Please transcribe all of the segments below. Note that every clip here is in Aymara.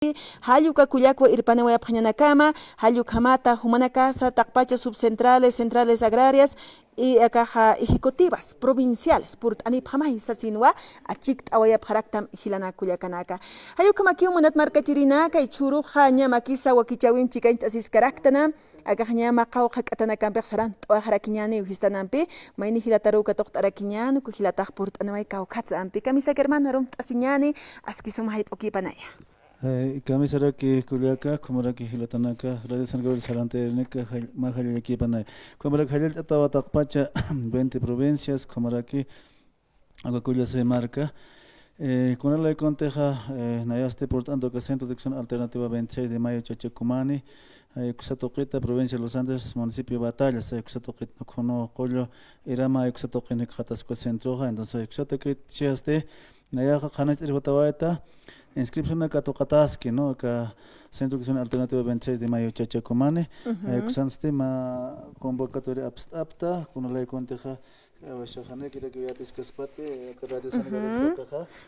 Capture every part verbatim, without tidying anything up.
Jall uka kullakwa irpaniwayapxañanakama, jall ukhamata jumanakasa taqpacha subcentrales, centrales agrarias, y akaxa ejecutivas provinciales purt'anipxamay sasinwa, achikt'awayapxaraktam jilanaka kullakanaka. Jall ukhamakiw munat markachirinaka, jichhüruxa ñamakisa wakichäwimp chikañcht'asiskaraktana, akax ñama qawqha k'atanakampix sarant'awayxarakiñäniw jistanampi, mayni jilataruw katuqt'arakiñän, uka jilatax purt'aniway kawkhatsa ampi. Kamisaki hermano, arunt'asiñäni, aski sum jayp'ukipanaya. Eh, kamisaraki kullaka, ukhamaraki jilatanaka, Radio San Gabriel sarantayarinika, jall-, mä jallallakipanaya. Ukhamaraki jallallt'atawa taqpacha veinte provincias, ukhamaraki Aka kullasa marka, eh, kunalaykutixa, eh, nayasti purt'antu aka Centro de Educación Alternativa veintiséis de Mayo Chachakumani, eh, uksa tuqita, provincia de Los Andes, municipio Batallas, eh, uksa tuqit, ukhunu qullu irama, eh, uksa tuqin jikxatasku centroxa, entonces, uksa tuqit chasti, nayaxa qhanañcht'ir jutawayta, inscripción katuqataski, ¿no? Aka Centro de Educación Alternativa veintiséis de Mayo Chachakumani, eh, uksansti mä convocatoria apst'apta, kunalaykutixa,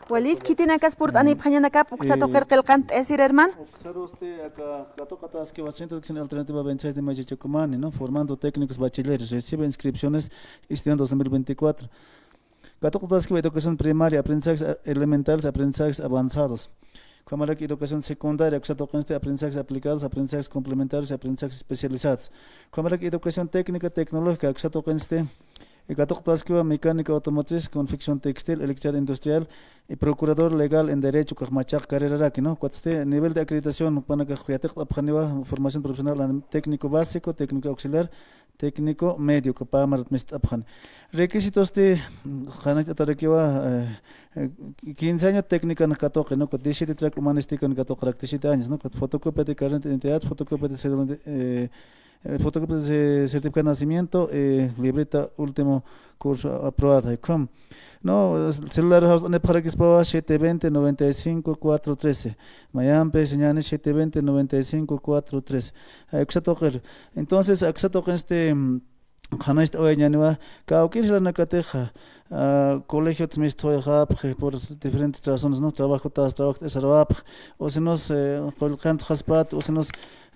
Walik, khitinakas purt'anipxañanakap uksa tuqir qillqant'asir, hermano. Uksarusti aka katuqataskiwa Centro de Acción Alternativa veintiséis de Mayo Chachakumani, ¿no? Formando técnicos bachilleres, recibe inscripciones este año dos mil veinticuatro. Katuqataskiwa educación primaria, aprendizajes, eh, elementales, aprendizajes avanzados. Ukhamaraki educación secundaria, uksa tuqinsti aprendizajes aplicados, aprendizajes complementarios y aprendizajes especializados. Ukhamaraki educación técnica, tecnológica, uksa tuqinsti, eh, katuqataskiwa mecánica automotriz, confección textil, electricidad industrial, y procurador legal en derecho, ukax machaq carreraraki, ¿no? Ukatsti nivel de acreditación, jupanakax yatiqt'apxaniwa, formación profesional, técnico básico, técnico auxiliar, técnico medio, uka pä marat mist'apxani. Requisitosti, qhanañcht'atarakiwa, eh, eh, quince año técnica katuqi, ¿no? Ukat diecisiete trak humanistican katuqarak diecisiete años, ¿no? Ukat fotocopia de carnet de identidad, fotocopia de cédula de, eh, eh, fotocopia de certificado de nacimiento, eh, libreta último curso aprobada, ¿cómo? No, celular jawst'anipxarakispawa siete veinte, noventa y cinco, cuatro trece. Mayampi siñani siete veinte, noventa y cinco, cuatro trece. Ay, uksa tuqir. Entonces, uksa tuqin este, mm, qhanañcht'awayañäniwa, kawkïr jilanakatixa, ah, colegiots mistxawayxapxi por diferentes razones, ¿no? Trabajotas, trabajotas sarwapx, o si no, eh, qullqi jantxaspat, o si no,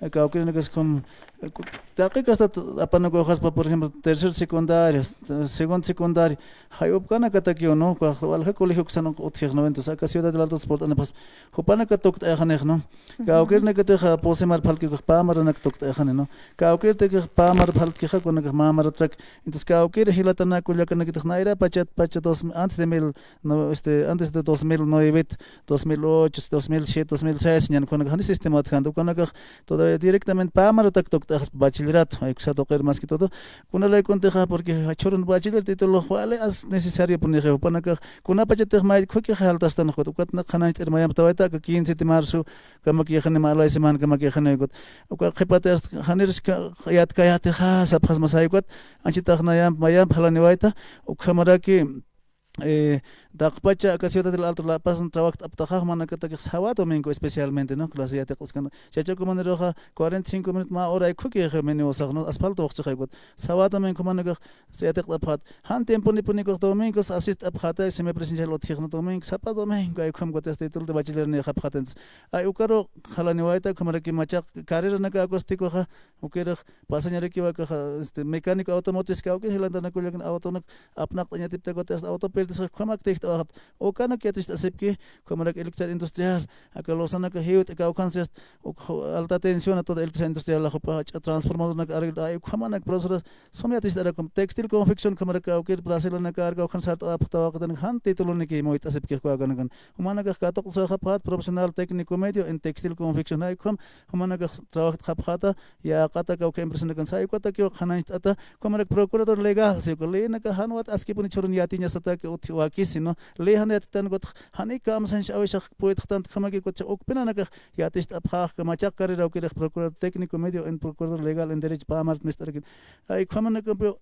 eh, kawkïrinakas como, eh, ku-, taqi casta apanakawxaspa, por ejemplo, tercer secundaria, segundo secundaria, jay upkanakatakiw, ¿no? Ukax walja colegio uksan utjix, ¿no? Entonces, aka Ciudad del Alto purt'anipxaspa, jupanakat tukt'ayxanix, ¿no? Kawkïrinakatix, ah, pusimar phaltki ukax pä maranak tukt'ayxani, ¿no? Kawkïritakix pä mar phaltkixa, kunakax mä maratrak. Entonces, kawkïr jilatanaka kullakanakatix nayra pachat, pacha dos, antes de mil, no, este, antes de dos mil nueve, dos mil ocho, dos mil siete, dos mil seis, ñan kunakax jani sistema utjkänti, kunakax todavía directamente pä maratak tukt'ax bachillerato, ay, uksa tuqir más que todo. Kunalaykutixa, porque jichhürun bachiller título wali as necesariopunixi, jupanakax kunapachatix may khukix jaltastan, ukat, ukat qhanañcht'ir mayampi tawayta, aka quince de marzo, kamakïxani, mä lay semana kamakïxani, ukat. Uka qhipati hasta janir yatkayatäxa sapxasma, say ukat, anchitax nayamp, mayamp jalaniwayta, ukhamaraki, eh, taqpacha aka Ciudad del Alto La Paz trabajt'aptaxa, jumanakatakix sawa domingo especialmente, ¿no? Clase yatiqt'askan. Chachakumaniruxa cuarenta y cinco minutos, mä hora, ay khukix minibusax, ¿no? Asfalto uxchixay ukat. Sawa domingo jumanakax yatiqt'apxät. Jan tiemponipuniw ukax domingos asist'apxäta, semipresencial utjix, ¿no? Domingo, sapa domingo, ay ukham ukat este título de bachiller niyxapxäta. Entonces, ay ukaru jalaniwayta, ukhamaraki machaq carreranaka akwastikuxa, ukirix pasañarakiwa akaxa, este, mecánico automotriz, kawkïr jilantanaka kullakan autonak apnaqt'añatipta, ukat este auto perdisxa, ukhamak tijt'awayxapta. Ukanak yaticht'asipki, ukhamarak electricidad industrial, aka losanaka jiwt'a, kawkhansi hasta, uk-, alta tensión, toda electricidad industrial, la jupa, transformadornak arreglo, ay ukhamanak profesora, sum yaticht'arakum, textil confección, ukhamaraki kawkïr bracelanaka arka ukhan sart'awayapxta tawaqtan, jan tituloniki muyt'asipki uka akanakan. Jumanakax katuqt'asipxapxät profesional técnico medio en textil confección, ay ukham, jumanakax trabajt'apxäta, yäqata kawkïr empresanakan, say ukatakiw qhanañcht'ata, ukhamaraki procurador legal, si uka leynaka jan ukat askipuni jichhürun yatiñasataki utji wakisi, ¿no? Ley jan yatitan ukat, jani kamsañch awisax puytxtanti, ukhamaki ukat ukpinanakax yaticht'apxäxka, machaq carrera ukirix procurador técnico medio en procurador legal en derecho pä marat mist'arakin. Ay ukhamanakampiw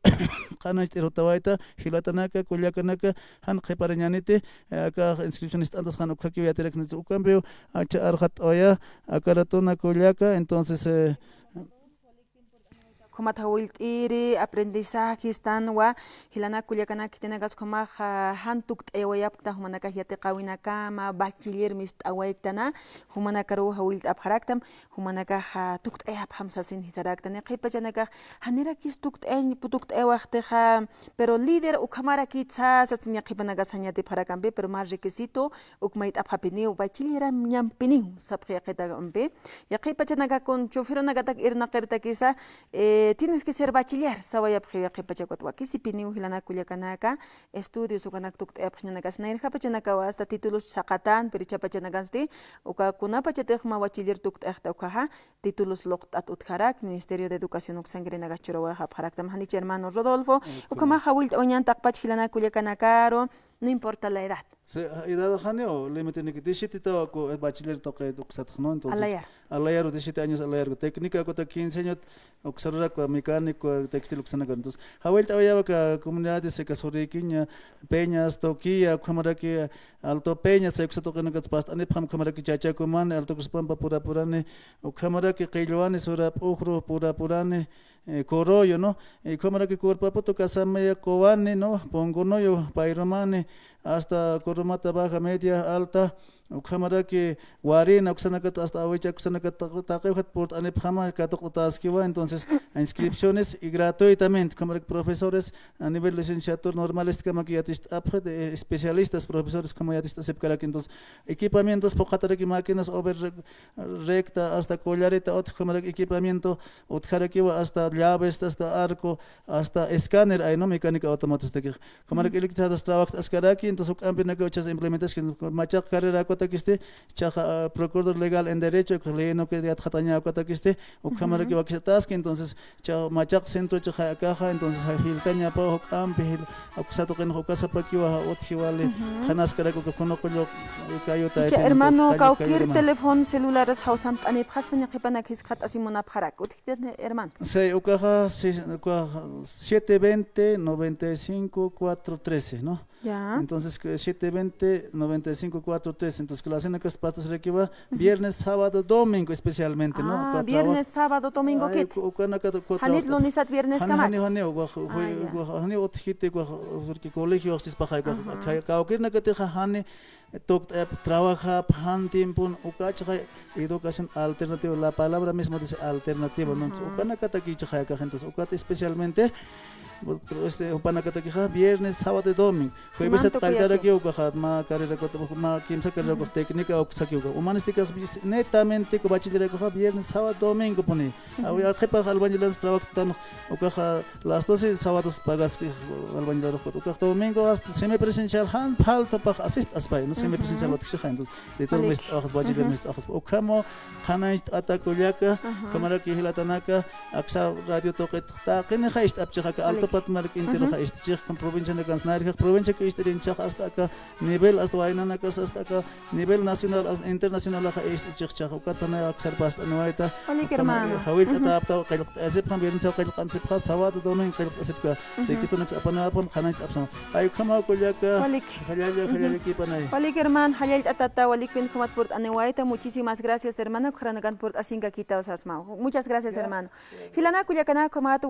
qhanañcht'ir jutawayta, jilatanaka, kullakanaka, jan qhiparañäniti, eh, aka inscripción ist'antasxan ukhakiw yatiraksniti, ukampiw acha arxatt'awaya, aka ratuna kullaka, entonces, eh, Ukhamat jawillt'iri aprendizaje istanwa, jilanak kullakanak, khitinakas ukhamaxa jan tukt'ayawayapkta jumanakax yatiqäwinakama, bachiller mist'awayktana, jumanakaruw jawillt'apxaraktam, jumanakaxa tukt'ayapxam sasin jisaraktani, qhipachanakax janirakis tukt'ay-, tukt'ayawaxtixa, pero líder ukhamarakitsa, sasin yaqhipanakas jan yatipxarakampi, pero mä requisito, uk mayt'apxapiniw, bachilleram ñampiniw, sapxi yaqhitakampi. Yaqhipachanakakun, choferunakatak irnaqirtakisa, eh, tienes que ser bachiller, sawayapxi yaqhipachakat, wakisipiniw jilanak kullakanaka, estudios ukanak tukt'ayapxañanakas, nayrjapachanakawa hasta títulos saqatan, pero ichhapachanakansti, uka kunapachatix mä bachiller tukt'axta ukaxa, títulos luqt'at utjarak, Ministerio de Educación uksankirinakax churawayxapxaraktam, janicha hermano Rodolfo, ukhamax jawillt'awañan taqpach jilanak kullakanakaru, no importa la edad. Sí, edad janiw, límite niki, diecisiete tawa ku, eh, bachiller tuqit uksatx, ¿no? Entonces, alayaru. Alayaru, diecisiete años alayaru. Técnica kuta quince años, uksarurak mecánico, textil uksanakar. Entonces, jawillt'awayawa aka comunidades, aka Suriquiña, Peñas, Toquilla, ukhamaraki Alto Peñas, uksat tuqinakats past'anipxam, ukhamaraki Chachacumani, Alto Cruzpampa purapurani, ukhamaraki Qillwani, Surap'ujru purapurani, eh, Coroyo, ¿no? Y ukhamaraki Curpaputu, Casamaya, Cobani, ¿no? Pongonoyo, Payrumani, hasta Coromata Baja, Media, Alta, ukhamaraki Warina, uksanakat hasta Awicha, uksanakat taq-, taqiwjat purt'anipxama, katuqt'ataskiwa, entonces, inscripciones y gratuitamente, ukhamaraki profesores a nivel licenciatura normalista, ukhamaki yaticht'apxi, de especialistas, profesores, ukhama yaticht'asipkaraki, entonces, equipamientos, phuqhataraki máquinas, over recta, hasta collareta, utj ukhamaraki equipamiento utjarakiwa, hasta llaves, hasta arco, hasta escáner, ay, ¿no? Mecánica automotriz takix. Ukhamaraki ilikchatas trabajataskaraki, entonces, juk'ampinaka uchas implementaski, machaq carrera ukatakisti, chaxa, ah, procurador legal en derecho, ley no que yatxataña ukatakisti, ukhamaraki wakisataski, entonces, cha machaq centro chaxa akaxa, entonces, ja, jiltañapa, juk'ampi, jil, uksat tuqinxa ukasapakiwa, utji wali, qhanaskarak uka Junuqullu, eh, kayuta, icha hermano, kawkir teléfono celulares jawsampt'anipxaspaña qhipanak jiskxat'asimunapxarak, utjkiti hermano. Sí, ukaxa, sí, ukaxa siete veinte, noventa y cinco, cuatro trece, ¿no? Ya. Entonces, que siete veinte, noventa y cinco, cuatro trece. Entonces, clasenakas pastasrakiwa, viernes, sábado, domingo especialmente, ¿no? Ah, viernes, sábado, domingo, ay, ¿qué? Uka-, ukanaka, uka janit lunesat viernes jani, kamat. Jani, jani, uka, ah, ya, uka, jani utjiti, uka, porque colegio, sispaxa, uka, ajá, ka-, kawkirnakatixa, jani, tukt'ayap, trabajap, jan tiempon, ukachaxa educación alternativa, la palabra misma dice alternativa, ¿no? Entonces, ajá, ukanakatakichaxa, entonces, ukat especialmente, este, jupanakatakixa, viernes, sábado y domingo. Jueves, sumanta qalltarakiw, ukaxa, mä carrera, mä kimsa carrera, ukax técnica, uksakiw, ukax. Humanística, netamente, uka bachillerakuxa, viernes, sábado, domingo, puni. Awi, aqhipax albañilansa trabajo tan, ukaxa, las doce sábados pagaski, albañilarux, ukax domingo, hasta semipresencial, jan faltapax asist'aspay, ¿no? Semipresencial utjksixa, entonces, de todo mes, ojas, bachiller mes, ojas, ukhamo, qhanañcht'ata kullaka, ukhamaraki jilatanaka, aksa radio tuqit, taqinixa ist'apchix aka Altopat mark intiruxa ist'chix, provincianakansa nayrjax, provinciak ist'irinchix hasta aka nivel, hasta waynanakas, hasta aka nivel nacional, hasta internacionalaxa ist'chix, ukat janay aksar past'aniwayta, walik hermano, jawillt'atäpxta, qillqt'asipxam, viernes qillqt'asipxa, sábado, domingo qillqt'asipka, requisitonaksa apaniwayapxam, qhanañcht'apxam. Ay, ukhamaw kullaka. Walik. Jallalla, jallalla kipanay. Walik hermano, jallallt'atata, walikpin ukhamat purt'aniwayta, muchísimas gracias hermano, ukxaranakan purt'asinkakitaw sasmaw. Muchas gracias hermano. Jilanak kullakanaka, ukhamat